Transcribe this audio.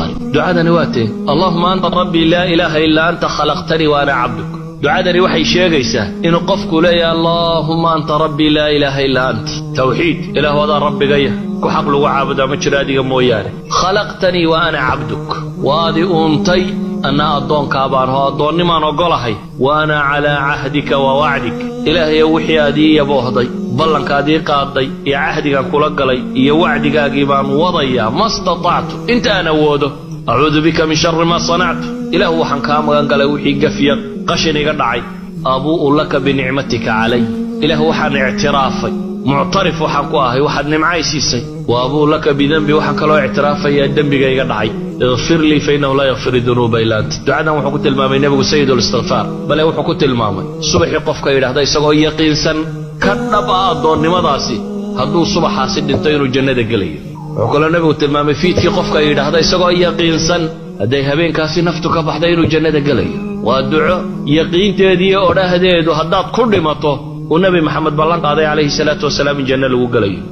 Albukhaari. Ducadani waa tee: "اللهم أنت ربي لا إله إلا أنت، خلقتني وأنا عبدك." Ducadani waxay sheegaysaa inuu qofku leeyahay: "اللهم أنت ربي لا إله إلا أنت." Tawxiid. Ilaahu, adaa rabbigaya, ku xaq lagu caabudaa ma jiro adiga mooyaane. "خلقتني وأنا عبدك." Waad i uuntay, annaa addoonkaa baan hoo, addoonnimaan oggolahay. "وأنا على عهدك ووعدك." Ilaahayo, wixii aad ii yaboohday, ballankaad ii qaaday iyo cahdigaan kula galay iyo wacdigaagii baan wadayaa. "ما استطعت," inta aan awoodo. "أعوذ بك من شر ما صنعت." Ilaahu, waxaan kaa magan galay wixii gafya, qashin iga dhacay. "أبوء لك بنعمتك علي." Ilaahu, waxaan ictiraafay, muctarif waxaan ku ahay waxaad nimcay siisay. "وأبوء لك بذنبي." Waxaan kaloo ictiraafayaa dembiga iga dhacay. "اغفر لي فإنه لا يغفر الذنوب إلا أنت." Ducadan wuxuu ku tilmaamay nebigu سيد الاستغفار. Bale wuxuu ku tilmaamay subaxii qofka yidhaahda isagoo yaqiinsan, ka dhab ah addoonnimadaasi, hadduu subaxaasi dhinto inuu jannada gelayo. Wuxuu kaloo nebigu tilmaamay fiidkii qofka yidhaahda isagoo yaqiinsan, hadday habeenkaasi naftu ka baxda, inuu jannada gelayo. Waa duco yaqiinteediiyo odhahdeedu haddaad ku dhimato uu Nebi Maxamed ballan qaaday, calayhi salaatu wasalaam, in janno lagu gelayo.